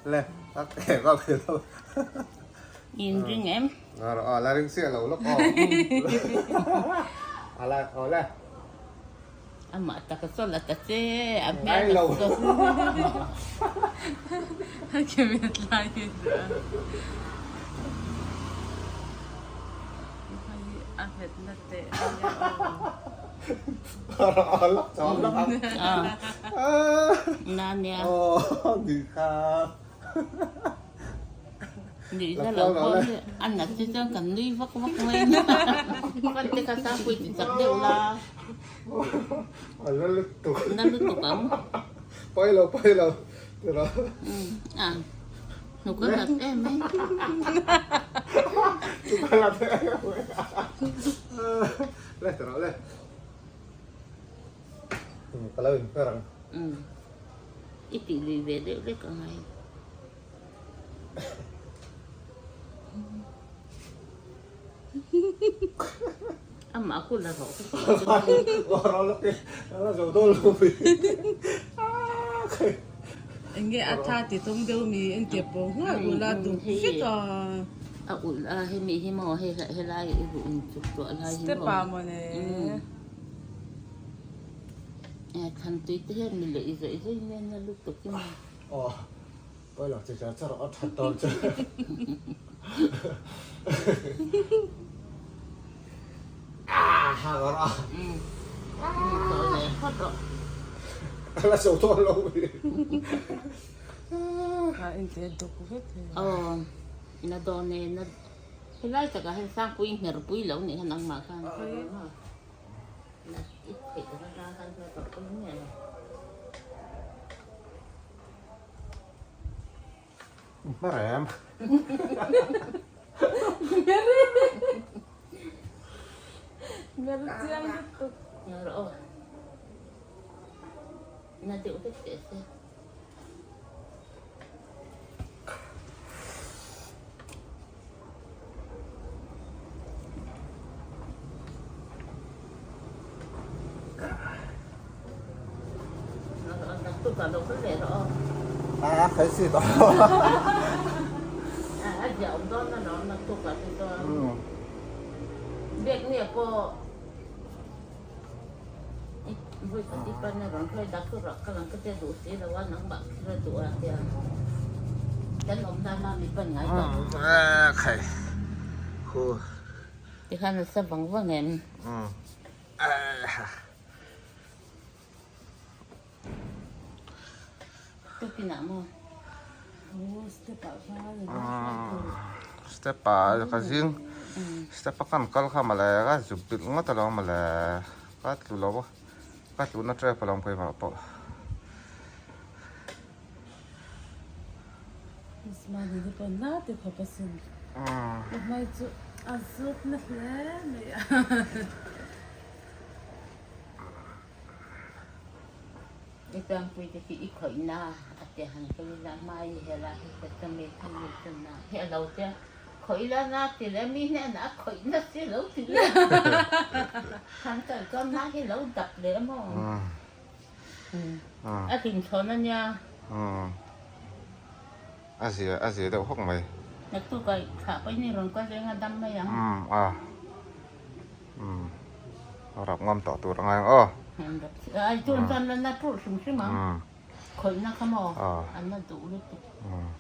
Le, a ke ka pe lo. In ring em? A la ring chiah lo lawk aw. A la aw le. Amah taka saw la ta che a hmel a saw. A ke met lai hi chu a. A hmet na teh a nia aw. A lak chawm lak ang. Na nia. Aw ni kha. Nuih na lo pawh hi a nat hi chuan kan nui vak vak mai nia. Fan te kha sangpui ti chak deuh la. A la lutuk. Na lutuk ang. Pai lo pai lo tira. A hnuk a nat em mai. Hnuk a nat em mai. Le tira le. Ka lo inhmer ang. I tih lui ve deuh vek ang ai. Amah ku la rawh ka tih chu. Enge a tha ti tum deuh mi en tih pawh nghal ula duh vek a. A ulh a hemi hi maw hei helai i ruh in chuk tuah lai hi maw. Step ah mawle. Thlan tui te hian mi leh i zawih zawih mai a na lutuk hi maw. Aw. Pawi lo che char char a that dawn che. Ah ha ka ra. La so dawn lo mi. A in te duk vek he. Aw na dawn e na helai takah hian sangpui hmer pui lo nih kha nangmah khan. Na i theih ka ra khan hmer tawh pui nge. Hmarem. Mer chiang lutuk. Ngar aw. Na deuh vek teh se. A khai si tawh. A ziah awm dawn a lawm naktuk ah te chuan. Biakni ah pawh vawi khat i pan a rawn hruai dak tur ah ka lang ka tia duh si lo a nangmah thil a duh a tia kan awm nan a mi pan ngai tawh. A khai hu. Tikhan a sa vang vang em? Tukin ah maw? Step ah ka zing step a kan kal kha mawle ka zuk bilh ngawt alawm mawle ka tlu lo a ka tlu na tep alawm keimah pawh. I tlangpui te khi i khawih na a ti han ka ila hmai i hel a hei ka chami kha mi chu na hi a lo tia khawih la na ti leh mi hnenah a khawih na si lo ti leh han kal chuan na hi lo dap leh maw a hlimchhawn a nia. A zia a zia deuh hawk mai. Naktuk ah thlah pawhin i rawn kal reng a dam mai ang. Umm a umm a rap ngam tawh tur a ngai ang aw. Ai chuan chuan la na purh hrim hrim ang. Khawihna kha maw an la duh lutuk. Umm.